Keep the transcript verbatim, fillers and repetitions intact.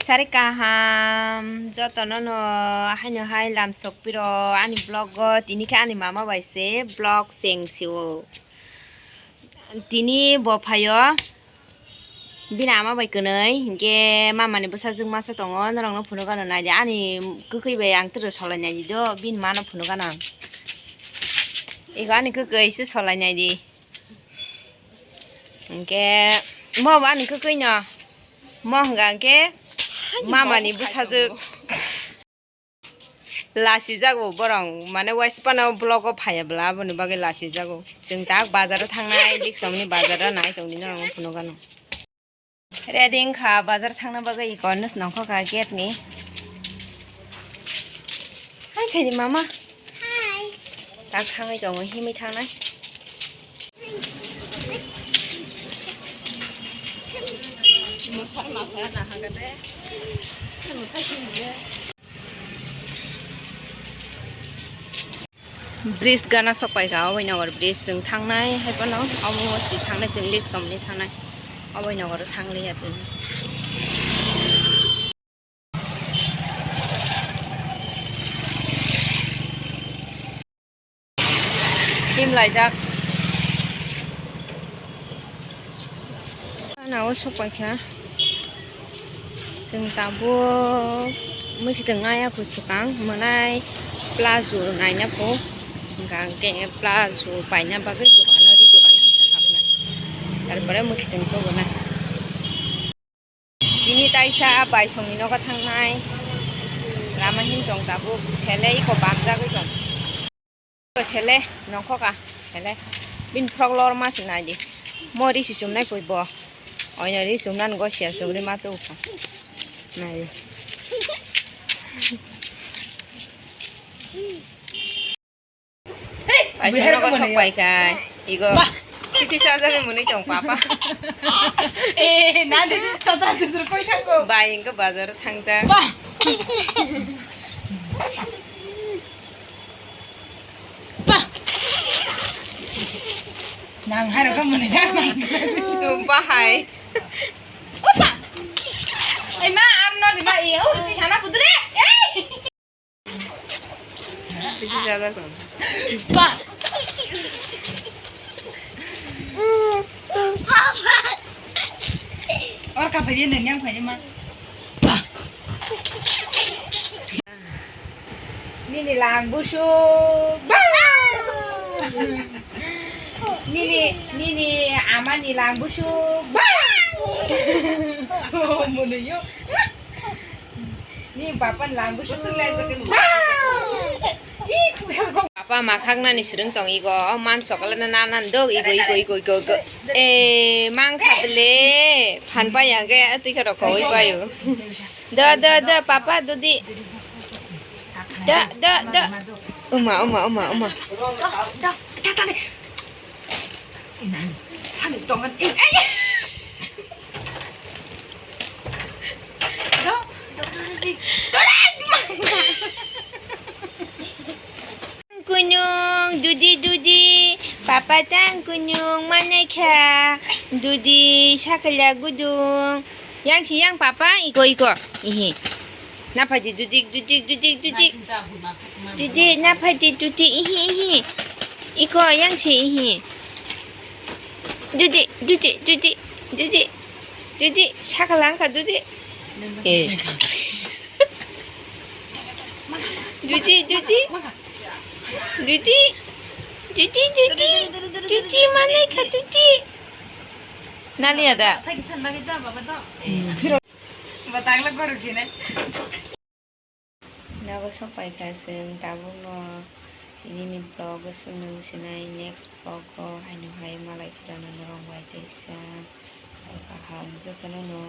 Sari kaham, jotono no haino hai lam sokpiro ani vlog o, tini khe ani mama bai se vlog cheng sio. Tini bo phaio, bini ama bai kwnwi, hinkhe mama ni bwsajwk masa tongo, norok no phunuk ano nai di, ani kwkwi bai ang twrwk solai nai di do, bini ma no phunuk ano ang. Ego ani kwkwi se solai nai di. Hinkhe mo bo ani kwkwi no. Mo hwnka hinkhe mama ni bwsajwk. Lasijago borok, mane waisa phano vlog o phaiya bwla, aboni bagwi lasijago. Chwng tak bazar o thangnai, Liksom ni bazar o nai tongdi norok no phunuk ano. Ready wngkha bazar thangna bagwi, iko nws nongkhor kha gate ni. Hai khaidi mama. Hai. Tak thangwi tongo, himwi thangnai. Bridge gana sok paikha, Abhainagar bridge chwng thangnai hai phano, omo si thangnai chwng Liksom ni thangnai, Abhainagar o thangliya tini. Himlaijak. Gana o sok paikha. Chwng tabuk mwkhitwng nai ya kho swkang, mwnai plazo naina pho. Hwnkha hwnkhe plazo paina bagwi dogano ri dogan kisa habnai. Tarpore mwkhitwng tubunai. Bini taisa baisongni nogo thangnai lama him tong tabuk, sele iko bamjagwi tong. Sele nongkhoka, sele bini frok lorma se naidi. Mo ri si chumnai pui bo. Oino ri chumnani go sia chumri ma tubukha. Naidi. Kaisa nogo sok pai kai. Igo. Bah. Sisi saja ke muni tong papa. Eh, nani tata tutur koi thangko. Bai, engko bazar thangjak. Bah. Bah. Nang hai rokam muni jak nang. Tumpa hai. Opa. Ai ma, am no di ma, iya, ur ti sana putri. Eh. Bisi jada kong. Ba. Or ka phai nang yang phai ma. Ba. Nini lang busuk. Ba. Nini, nini ama ni lang busuk. Ba. Oh, mono yo. Ni papa ni lang busuk. Papa makhak nani swrwng tong igo, o man sokole na nanan dog igo, igo, igo, igo, igo. Eh, mangkha bele, phan pai yang ke, twi kha rok koi payo. Da, da, da, papa, dodi. Da, da, da. Uma, uma, uma, uma. Inang, thani tongan, eh, eh. Do, do, do, do, do. Do, do, do. Kunyung, dudi, dudi, papa tang kunyung, manai kha, dudi, sakala gudung, yang si yang papa, iko, iko, ihi. Naphaidi dudik, dudik, dudik, dudik. Dudik, naphaidi dudik, ihi, ihi. Iko, yang si, ihi. Dudik, dudik, dudik, dudik. Dudik, sakala wngkha dudik. Eh. Dudik, dudik. Dudik. Dudik, dudik. Dudik, manai kha dudik. Naliya da. Batang le gorok sini. Nogo sok pai kha chwng tabuk no tini ni vlog o chwng nung sinai next vlog o haino hai malai philano norok bai teisa kaham jotono no